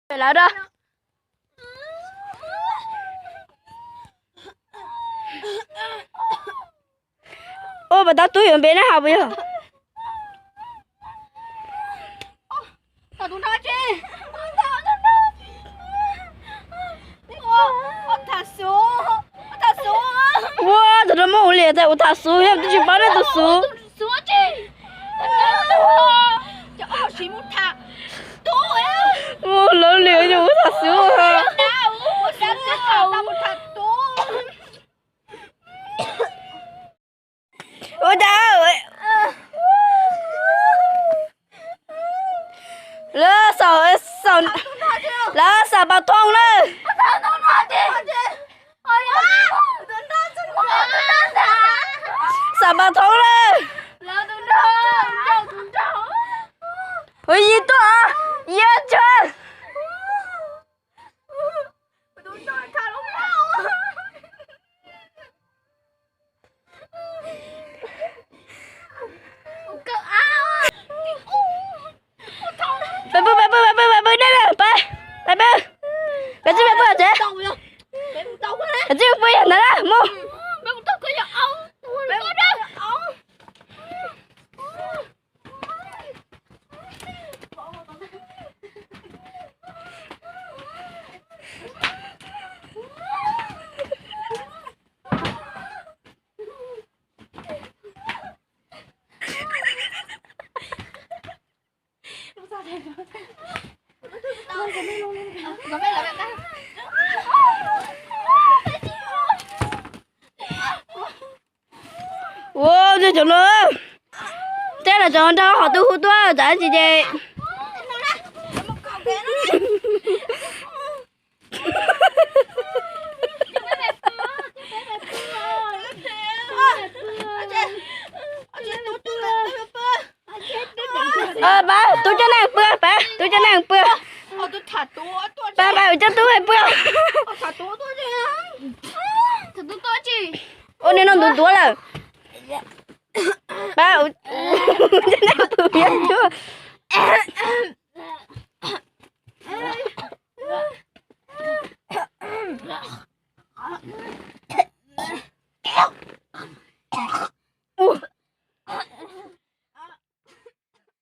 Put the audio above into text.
Lawv da. Ua pas tab tub yuav npe nab has puas yog? Ua tag no muab ua liam tas ua tham xub yog twb tsis paub nej tus xub. Ua lawv liam yog ua tham xub. Ua cas lawv xav, lawv xav pas thoob na. Xav pas thoob na. Ua yig tuaj, yig tsawg. Peb pw, peb pw, peb pw, peb pw dej lawm, peb, peb pw. Peb txij peb pw tsev. Peb txij peb pw yam ntawd na, mus. Ua, cov no, tej los cov nrog qhov twg hu tuaj, tsam tsis ces. Pab, tub coj neeg pw, pab, tub coj neeg pw. Pab, pab, coj tub pw. Ua niag no ntuav ntuav lawm. Pab, coj neeg pw.